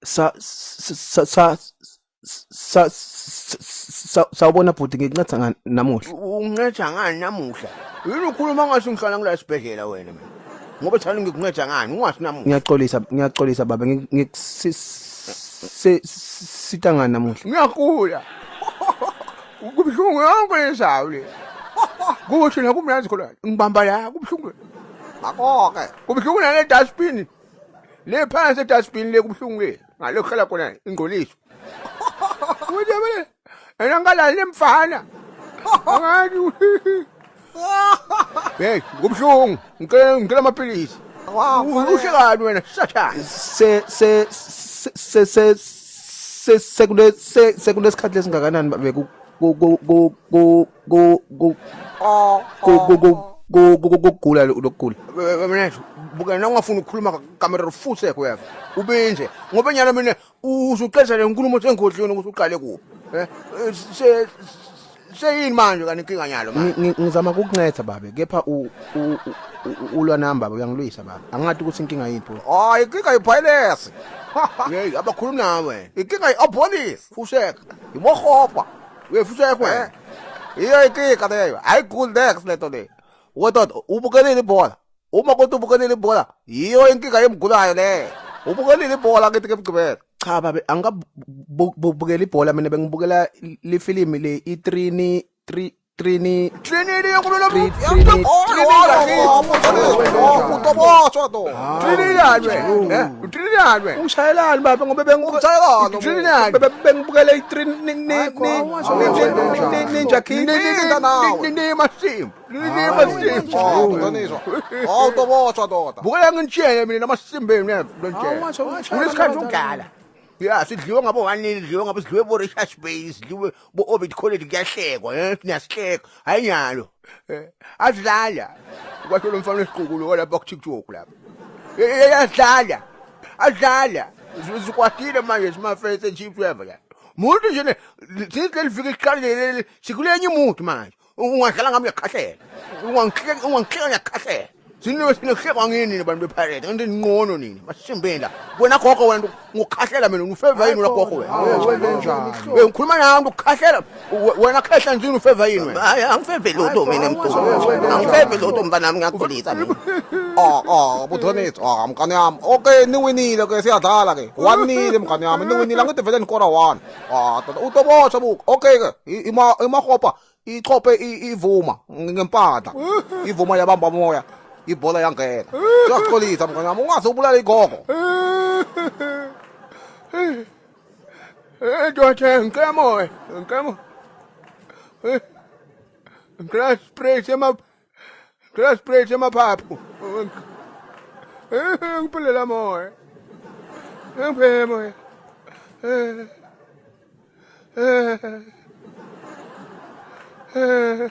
Sa sa sa sa sa sawubona bhuti ngikunceda ngani namuhla? Unginceda ngani namuhla? Yini ukhuluma ngathi ngihlala ngila esibhedlela wena mina. Ngoba thana ngikunceda ngani ungathi namuhla. Ngiyaxolisa ngiyaxolisa baba ngikusita ngani namuhla? Ngiyagula. Kubuhlungu yonke lezawo le. Kuthi la kumnandi khona ngibamba la kubuhlungu. Ngakho-ke Kubuhlungu nale dustbin. Le phansi edustbin le kubuhlungu le. Ngale kuhlala khona ingcoliso. Uthi yabona ena ngalali nemfana. Angathi. Hey, kubuhlungu. Ngicela ngicela amaphilisi. Uhlekani wena sathane. Se se se se se sekule se sekulesikhathi lesingakanani babe ku ku ku ku ku ku ku ku ku ku kugula lokugula. Mina buka na ungafuni ukukhuluma kamera futhi uyeva. Ubenje ngoba nyana mina usuqeda le nkulumo sengikhohliwe ukuthi uqale kuphi. Eh se seyini manje kanti inkinga nyalo manje. Ngizama ukukunceda babe kepha u ulwa nami baba uyangilwisa baba. Angathi ukuthi inkinga yini bro. Hayi inkinga yiphayilesi. Hey abakhulumi nawe. Inkinga yi-apolisi. Fuseka. Imohopa. We fuseka wena. Iyo inkinga leyo. Ayiguli next lento le. Wena ubukelile ibhola. Uma kodwa ubukelile ibhola, yiyo inkinga yemgulayo le. Ubukelile ibhola ngithi ngemgqibelo. Cha babe angikabukela ibhola mina bengibukela lifilimu le i-3 3 Trini Trini yokulula Trini Utoboshwa to. Trini yani wena. Eh, Trini yani wena. Ungishayelani baba ngoba Ungishayelani, Trini yani. bengibukela i-Trini Ninja King. Ni masimba. Ni masimba. Oh, Mntoniswa. Oh, utoboshwa doda. Bukela ngintshele mina namasimba enu ngintshele. Kulesikhathi sokudlala. Ya sidliwe ngabo 1-0 sidliwe ngabo sidliwe bo Richards Bay sidliwe bo Orbit College kuyahlekwa eh siyasihleka hayi nyalo. Asidlala. Kwasho lo mfana wesiquku lo lapha ku TikTok lapha. Asidlala. Asidlala. Sikwatile manje simafese chief weva la. Muntu nje since lelifika iqalile sikulenye umuntu manje. Ungadlala ngami uyakhahlela. Ungangihleka ungangihleka ngiyakhahlela. Siniwe sinokuhlekwa ngini nina bantu bePirate ngithi ninqono nini masimbeni la. Wena gogo wena ngukhahlela mina ngufeva yini wena gogo wena. Wena ngikhuluma nawe ngukhahlela wena khehla nje ufeva yini wena. Hayi angifevi lutho mina mkhulu. Angifevi lutho mfana wami ngiyakuxolisa mina. Ah, ah, Buthoniswa. Ah, mngane wami. Okay, niwinile ke siyadlala ke. 1-0 mngane wami. Niwinile angithi vele nikora 1. Ah, tata utoboshwa buka. Okay ke. Ima imahopa ichophe ivuma ngempatha. Ivuma yabamba moya. Ibhola yangena. Siyaxolisa mngane wami. Ungaze ubulale igogo. Eh doda ngicela moya ngicela moya. Ngicela spray sema ngicela spray semaphaphu. Ngiphelela moya. Ngiphelela moya. Eh. Eh.